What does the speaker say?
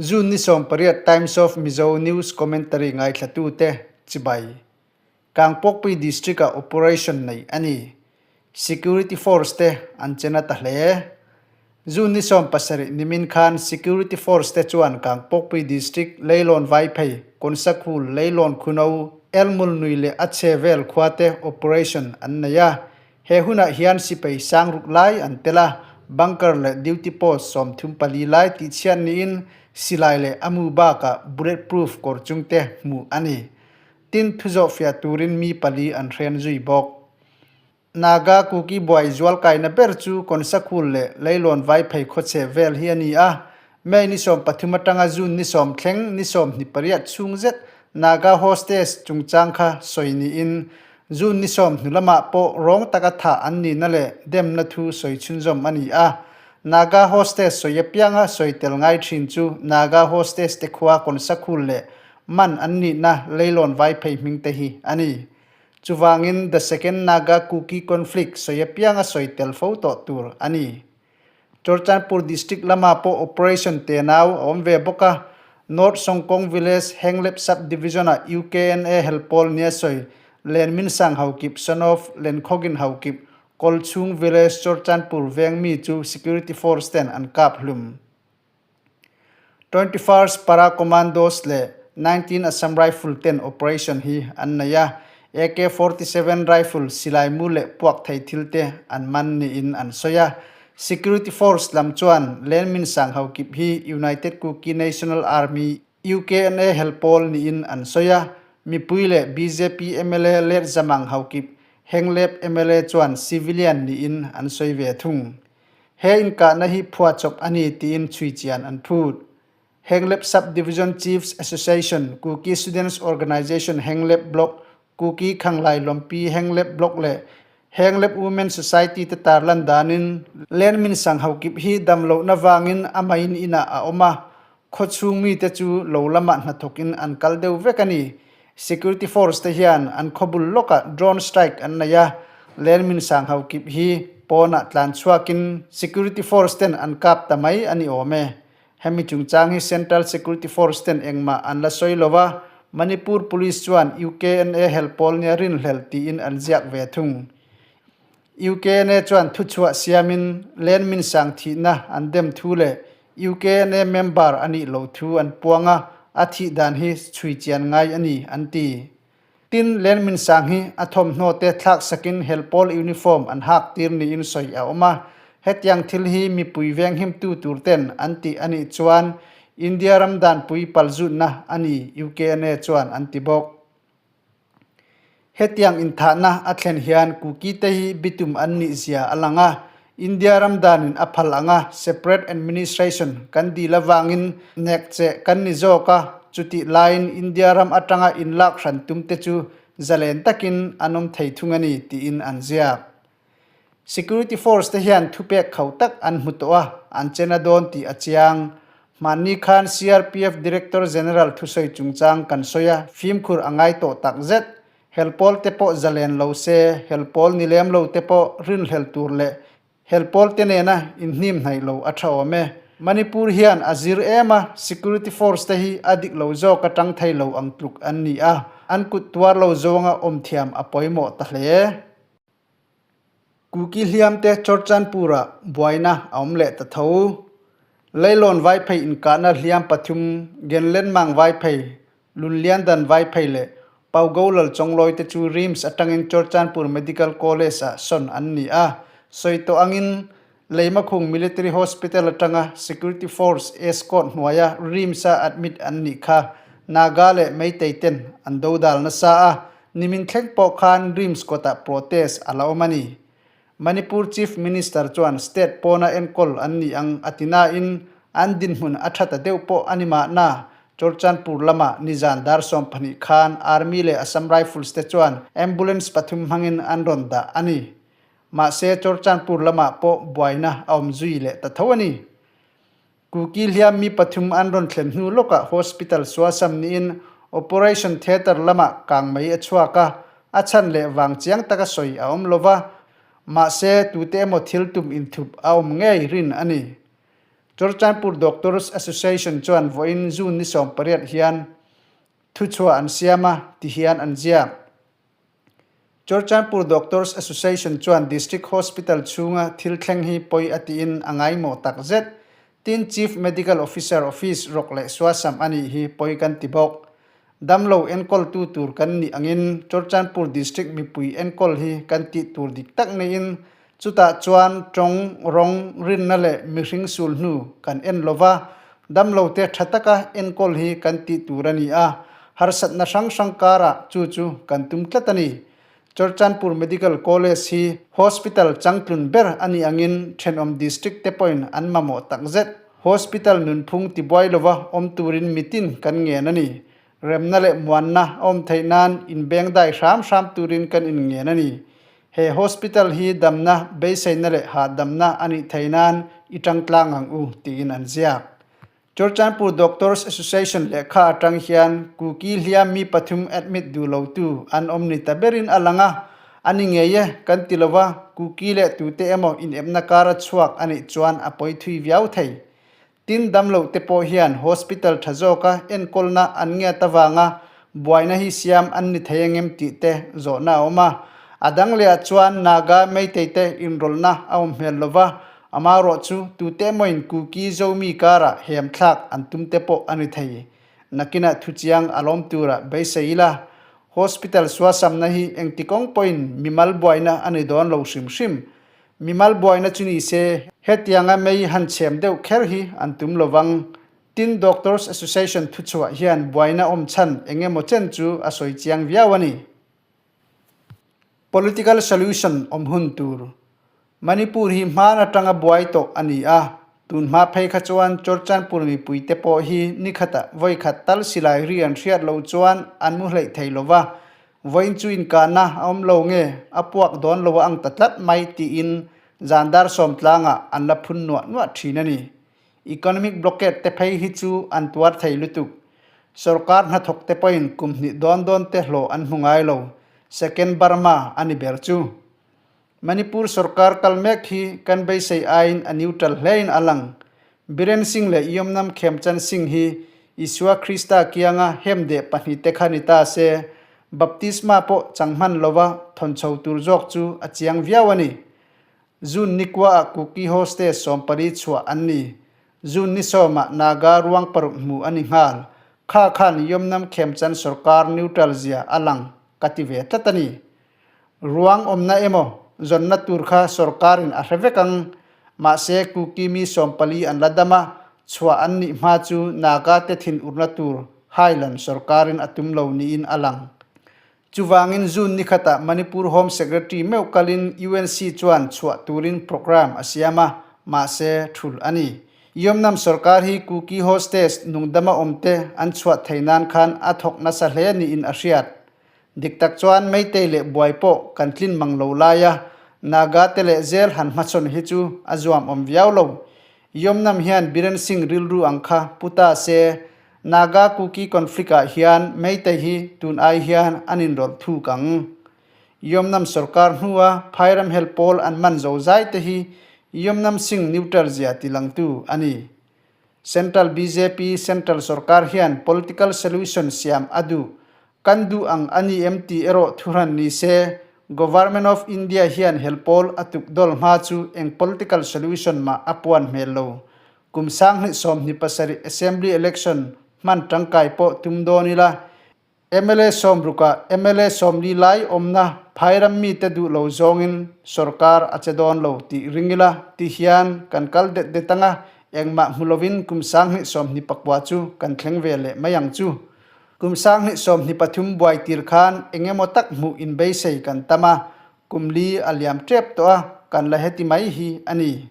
June ni 18 Times of Mizo News Commentary ngaithlatute chibai. Kangpokpui District-ah operation neih a ni. Security Force te an che na ta hle. June ni 17 nimin khan Security Force te chuan Kangpokpui District Leilawn Vaiphei, Konsakhul, Leilawn Khuno, Elmul nui leh a chhe vel khua te operation an nei a. He hunah hian sipai sang ruk lai an tel a, bunker leh duty post 34 lai tihchhiat niin silai leh a mu bakah bullet proof kawr chungte hmuh a ni. Tin, thuzawhfiah turin mi pali an hren zui bawk. Naga Kuki buai zualkaina ber chu Konsakhul leh Leilawn Vaiphei khawchhe vel hi a ni a. May ni 13 atanga June ni sawm thleng ni 28 chhung zet Naga hostage chungchang kha sawi niin June ni sawm hnu lamah pawh rawng taka thah an nihna leh demna thu sawi chhunzawm a ni a. Naga hostage sawi apianga sawi tel ngai thin chu Naga hostage te khua Konsakhul leh man an nihna Leilawn Vaiphei hming te hi a ni. Chuvangin The Second Naga Kuki Conflict sawi apianga sawi tel fo tawh tur a ni. Churachandpur District lamah pawh Operation Tenau a awm ve bawk a, North Songkong Village Henglep Sub Division-ah UKNA helpawl nia sawi Lenminsang Haokip son of Lenkhawgin Haokip, Kawlchhung Village Churachandpur veng mi chu Security Force ten an kap hlum. 21st Para Commandos leh 19 Assam Rifle ten operation hi an nei a, AK-47 rifle, silai mu leh puak thei thil te an man niin an sawi a. Security Force lam chuan Lenmin Sanghaukip hi United Kuki National Army, UKNA, helpawl niin an sawi a, mipui leh bjp mla Let Zamang Haokip, Henglep mla chuan civilian niin an sawi ve thung. He inkahna hi phuahchawp a ni tiin chhui chian an phut. Henglep Sub-Division Chiefs Association, Kuki Students Organization Henglep Block, Kuki Khanglai Lawmpi Henglep Block leh Henglep Women Society te tarlan danin Lenmin Sanghaukip hi damlohna vangin a main inah a awm a, khawchhung mite chu lo lamah hnathawkin an kal deuh vek a ni. Security force te hian an khawbul lawkah drone strike an nei a, Lenmin Sanghaukip hi pawnah tlan chhuakin security force ten an kap ta mai a ni awm e. Hemi chungchang hi Central Security Force ten engmah an la sawi lo a, Manipur Police chuan UKNA helpawl nia rinhlelh tiin an ziak ve thung. UKNA chuan thuchhuah siamin Lenmin Sang thihna an dem thu leh UKNA member a nih loh thu an puang a, a thih dan hi chhui chian ngai a ni an ti. Tin, Lenmin Sang hi a thawmhnaw te thlak sakin helpawl uniform an hak tir niin sawi a awm a. Hetiang thil hi mipui venghimtu tur ten an tih a nih chuan India ram danpui palzutna a ni UKNA chuan an ti bawk. Hetiang inthahna a thlen hian Kuki te hi bitum an nih zia a lang a, India ram danin a phal ang a, separate administration kan dil avangin nek che kan ni zawk a, chutih laiin India ram atanga inlak hran tum te chu zalen takin an awm thei thung a ni tiin an ziak. Security force te hian thupek khauh tak an hmu tawh a, an che na dawn tih a chiang. Hmanni khan CRPF Director General thusawi chungchang kan sawi a, fimkhur a ngai tawh takzet. Helpawl te pawh zalen lo se, helpawl ni lem lo te pawh rinhlel tur leh helpawl te nena inhnim hnaih lo a tha awm e. Manipur hian a zir em a, security force te hi a dik lo zawk atang thei lo ang tluk an ni a, an kut tuar lo zawnga awm thiam a pawimawh ta hle. Kuki hliam te Churachandpur-ah buaina a awm leh ta tho. Leilawn Vaiphei inkahna hliam pathum, Genlenmang Vaiphei, Lunliandan Vaiphei leh Paugolal Chawnglawi te chu RIMS atangin Churachandpur Medical College-ah sawn an ni a. Sawi tawh angin Leimakhung Military Hospital atanga Security Force escort hnuaia RIMS-a admit an nih kha Naga leh Meitei ten an dodal nasa a, nimin thleng pawh khan RIMS kawtah protest a la awm a ni. Manipur Chief Minister chuan state pawna enkawl an nih ang a ti nain an dinhmun a tha ta deuh pawh a ni mahna. Churachandpur lamah nizan dar 12 khan Army leh Assam Rifles te chuan ambulance pathum hmangin an rawn dah a ni. Mahse Churachandpur lamah pawh buaina a awm zui leh ta tho a ni. Kuki hliam mi pathum an rawn thlen hnu lawkah hospital suasam niin operation theatre lamah kang mai a chhuak a, a chhan leh vang chiang taka sawi a awm lova, mahse tute emaw thil tum inthup a awm ngei rin a ni. Churachandpur Doctors Association chuan vawiin June ni 18 hian thuchhuah an siam a, ti hian an ziak. Churachandpur Doctors Association chuan District Hospital chhunga thil thleng hi pawi a tiin a ngaimawh tak zet. Tin, Chief Medical Officer Office rawk leh suasam a nih hi pawi kan ti bawk. Damlo enkawltu tur kan nih angin Churachandpur District mipui enkawl hi kan tih tur dik tak niin chutah chuan tawng, rawng, rinna leh mihring sul hnu kan en lova, damlote tha taka enkawl hi kan tih tur a ni a, harsatna hrang hrang karah chu chu kan tum tlat a ni. Churachandpur Medical College hi Hospital changtlun ber a nih angin thenawm District te pawhin an mamawh takzet. Hospital nunphung tibuai lova awm turin mitin kan ngen a ni. Remna leh muanna a awm theih nan inbengdai hram hram turin kan inngen a ni. He Hospital hi damna, beiseina leh hahdamna a nih theih nan i tangtlang ang u, tiin an ziak. Churchandpur Doctors Association lehkha atang hian Kuki hliam mi pathum admit duh lotu an awm ni ta berin a lang a, a ni ngei e kan ti lova, Kuki leh tute emaw inepna kara chhuak a nih chuan a pawi thui viau thei. Tin damloh te pawh hian hospital tha zawka enkawlna an ngiat avanga buaina hi siam an ni thei angem tih te zawhna a awm a. A dang lehah chuan Naga Meitei te inrawlhna a awm hmel lova, Amaherawh chu tute emawin Kuki Zomi karah hem thlak an tum te pawh a ni thei. Nakinah thuchiang a lawm turah beisei ila, Hospital suasamna hi engti kawng pawhin mimal buaina a ni dawn lo hrim hrim. Mimal buaina chu ni se, hetianga mei han chhem deuh kher hi an tum lo vang. Tin, Doctors Association thuchhuah hian buaina awm chhan eng emaw chen chu a sawi chiang viau a ni. Political solution awm hun tur. Manipur hi hman atanga buai tawh a ni a, tun hma phei kha chuan Churchandpur mipuite pawh hi nikhatah vawi khat tal silai ri an hriat loh chuan an mu hleih thei lo va, vawiin chu inkahna a awm lo nge a puak dawn lo a ang ta tlat mai tiin zan dar sawm tlangah an la phun nuah nuah thin a ni. Economic blockade te phei hi chu an tuar thei lutuk. Sorkar hnathawk te pawhin kum hnih dawn dawn te hlawh an hmu ngai lo. Second Burma a ni ber chu. Manipur sorkar kal mek hi kan beisei aiin a neutral hlein a lang. Biren Singh leh Yomnam Khemchand Singh hi Isua Krista kianga hem deh pahnihte kha ni ta se, baptisma pawh chang hman lova thawn chho tur zawk chu a chiang viau a ni. June ni kuaah Kuki hostage 14 chhuah an ni. June ni sawmah Naga ruang paruk hmu a ni nghal. Kha khan Yomnam Khemchand sorkar neutral zia a lang ka ti ve tlat a ni. Ruang awmna emaw zawnna tur kha sorkarin a hre vek ang. Mahse, Kuki mi 14 an la dam a, chhuah an nih hma chu Naga te thin urna tur Highland sorkarin a tum lo niin a lang. Chuvangin June ni khatah Manipur Home Secretary meuh kalin UNC chuan chhuah turin programme a siam a, mahse thul a ni. Yomnam sorkar hi Kuki hostage nungdama awmte an chhuah thei nan khan a thawk nasa hle niin a hriat. Dik tak chuan Meitei leh buai pawh kan tlin mang lo lai a, Naga te leh zel han hmachhawn hi chu a zuam awm viau lo. Yomnam hian Biren Singh rilru ang kha pu ta se, Naga Kuki conflict ah hian Meitei hi tun ai hian an inrawlh thuk ang. Yomnam sorkar hnua Phairam hel pawl an man zo zai te hi Yomnam Singh neutral zia tilangtu a ni. Central bjp Central sorkar hian political solution siam a duh. Kan duh ang a ni em tih erawh thuhran ni se, Government of India hian helpawl a tuk dawl hma chu eng political solution mah a puan hmel lo. Kum 2027 Assembly election hman tangkai pawh tum dawn ila, Mla sawmrukah mla 40 lai awmna phairam mite duh lo zawngin sorkar a che dawn lo tih ring ila ti hian kan kal det det anga engmah hmu lovin kum 2029 chu kan thleng ve leh mai ang chu. Kum 2023 buai tir khan eng emaw tak hmuh inbeisei kan tam a, kum li a liam tep tawh a, kan la heti mai hi a ni.